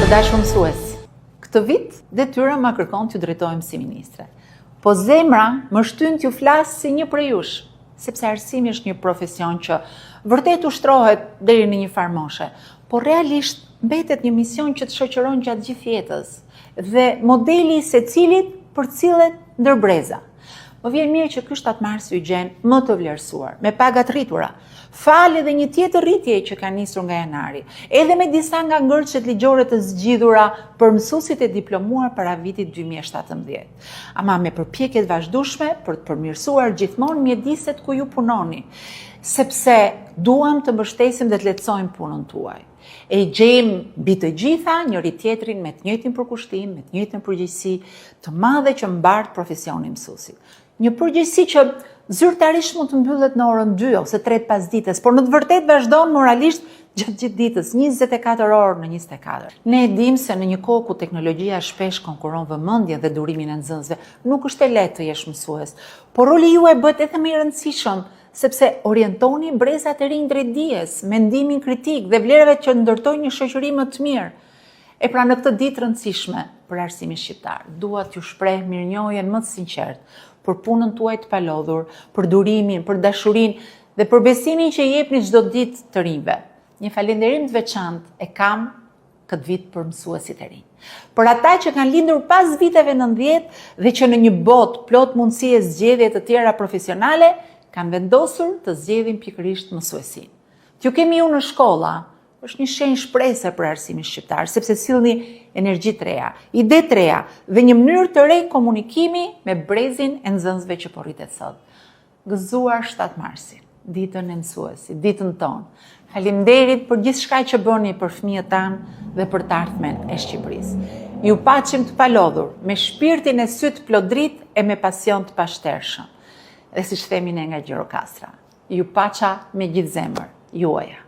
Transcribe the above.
Të dashur mësues, këtë vit detyra ma kërkon t'ju drejtohem si ministre. Po zemra më shtyn t'ju flas si një prej jush, sepse arsimi është një profesion që vërtet ushtrohet deri në një farë moshe, por realisht mbetet një mision që të shoqëron gjatë gjithë jetës dhe modeli i secilit përcillet ndër breza. Më vjen mirë që ky 7 mars ju gjen më të vlerësuar, me paga të rritura. Falë edhe një tjetër rritje që ka nisur nga janari, edhe me disa nga ngërçet ligjore të zgjidhura për mësuesit e diplomuar para vitit 2017. Ama me përpjekje të vazhdueshme për të përmirësuar gjithmonë mjediset ku ju punoni, sepse duam të mbështesim dhe të lehtësojmë punën tuaj. E gjejmë mbi të gjitha njëri-tjetrin me të njëjtin përkushtim, me të njëjtën përgjegjësi të madhe që mbart profesioni i mësuesit. Një përgjegjësi që zyrtarisht mund të mbyllet në orën 2 ose 3 të pasdites, por në të vërtetë vazhdon moralisht gjatë gjithë ditës, 24 orë në 24. Ne e dimë se në një kohë ku teknologjia shpesh konkuron vëmendjen dhe durimin e nxënësve, nuk është e lehtë të jesh mësues, por roli juaj bëhet edhe më i rëndësishëm sepse orientoni brezat e rinj drejt dijes, mendimin kritik dhe vlerave që ndërtojnë një shoqëri më të mirë. E pra në këtë ditë të rëndësishme për arsimin shqiptar, dua t'ju shpreh mirënjohjen më të sinqertë për punën tuaj të palodhur, për durimin, për dashurinë dhe për besimin që i jepni çdo ditë të rinjve. Një falënderim të veçantë e kam këtë vit për mësuesit e rinj. Për ata që kanë lindur pas viteve 90 dhe që në një botë plot mundësi e zgjedhje të tjera profesionale, kanë vendosur të zgjedhin pikërisht mësuesinë. T'ju kemi ju në shkolla, është një shenjë shprese për arsimin shqiptar, sepse sillni energji të reja, ide të reja dhe një mënyrë të re komunikimi me brezin e nxënësve që po rritet sot. Gëzuar 7 marsin, ditën e mësuesit, ditën tonë. Faleminderit për gjithçka që bëni për fëmijët tanë dhe për të ardhmen e Shqipërisë. Ju paçim të palodhur, me shpirtin e sytë plot dritë e me pasion të pashtershëm. Dhe siç themi ne nga Gjirokastra, ju paça me gjithë zemër, juaja.